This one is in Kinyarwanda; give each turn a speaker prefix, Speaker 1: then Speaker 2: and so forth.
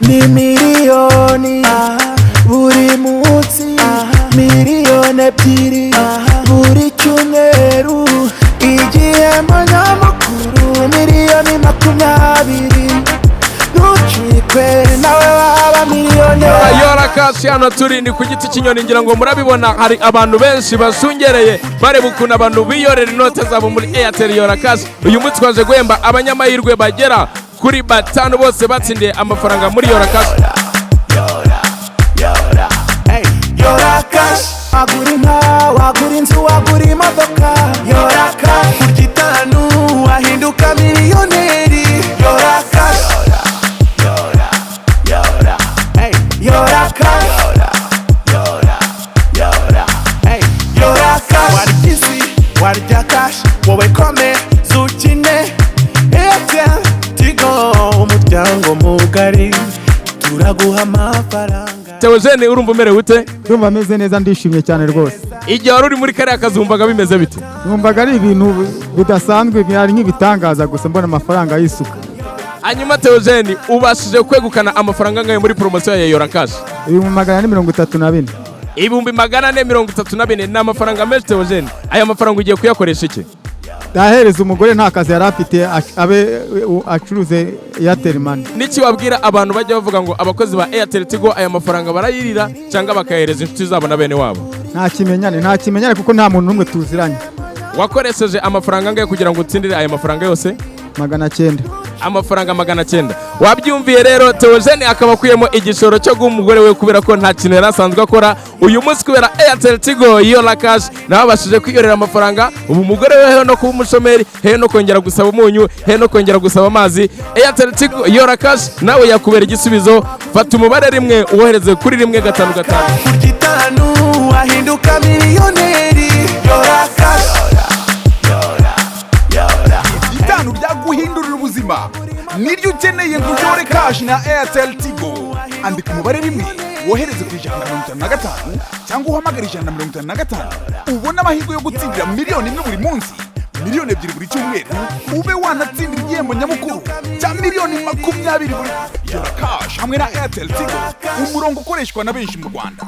Speaker 1: Ni miliyoni buri munsi, miliyoni 2 buri cyumweru, igihembo nyamukuru miliyoni 20. Ntucikwe, nawe waba miliyoneri.
Speaker 2: Yora Cash, hano turi ni ku giti cy'inyoni. Ngira ngo murabibona, hari abantu benshi bashungereye bareba ukuntu abantu biyorera inote zabo muri Airtel Yora Cash. Uyu munsi twaje guhemba abanyamahirwe bagera kuri batanu, bose batsindiye amafaranga muri Yora Cash.
Speaker 1: Yora Cash, wagura inka, wagura inzu, wagura imodoka. Yora Cash,
Speaker 3: Kurya itanu wahinduka miliyoneri.
Speaker 1: Yora Cash, Yora Cash, Yora Cash.
Speaker 3: Warya isi, warya cash, wowe komeza ukine. Airtel Tigo, umuryango mugari, turaguha amafaranga.
Speaker 2: Teogene, urumva umerewe ute?
Speaker 4: Ndumva ameze neza, ndishimye cyane rwose.
Speaker 2: Igihe wari uri muri kariya kazi wumvaga bimeze bite?
Speaker 4: Numvaga ari ibintu bidasanzwe, byari nk'ibitangaza gusa mbona amafaranga yisuka.
Speaker 2: Hanyuma Teogene, ubashije kwegukana amafaranga angahe muri poromosiyo ya Yora Cash?
Speaker 4: 434,000.
Speaker 2: 434,000 ni amafaranga menshi. Teogene, aya mafaranga ugiye kuyakoresha iki?
Speaker 4: Ndahereza umugore, nta kazi yari afite, abe acuruze Airtel Money.
Speaker 2: N'iki wabwira abantu bajya bavuga ngo abakozi ba Airtel Tigo aya mafaranga barayirira cyangwa bakayahereza inshuti zabo na bene wabo?
Speaker 4: Nta kimenyane, nta kimenyane, kuko nta muntu n'umwe tuziranye.
Speaker 2: Wakoresheje amafaranga angahe kugira ngo utsindire aya mafaranga yose?
Speaker 4: 900.
Speaker 2: Amafaranga 900, wabyumviye rero. Teogene akaba akuyemo igishoro cyo guha umugore we kubera ko nta kintu yari asanzwe akora. Uyu munsi kubera Airtel Tigo Yora Cash nawe abashije kwiyorera amafaranga. Ubu umugore we hehe no kuba umushomeri, hehe no kongera gusaba umunyu, hehe no kongera gusaba amazi. Airtel Tigo Yora Cash nawe yakubera igisubizo. Fata umubare 1 uwohereze kuri 155.
Speaker 3: Kurya itanu wahinduka miliyoneri.
Speaker 1: Yora Cash.
Speaker 5: Itanu byaguhindurira ubuzima niryo ukeneye ngo uyore cash na Airtel Tigo. Andika umubare 1 wohereze ku 155 cyangwa uhamagare 155, ubone amahirwe yo gutsindira miliyoni 1 buri munsi, miliyoni 2 buri cyumweru, ube wanatsindira igihembo nyamukuru cya miliyoni 20 buri. Yora Cash hamwe na Airtel Tigo, umurongo ukoreshwa na benshi mu Rwanda.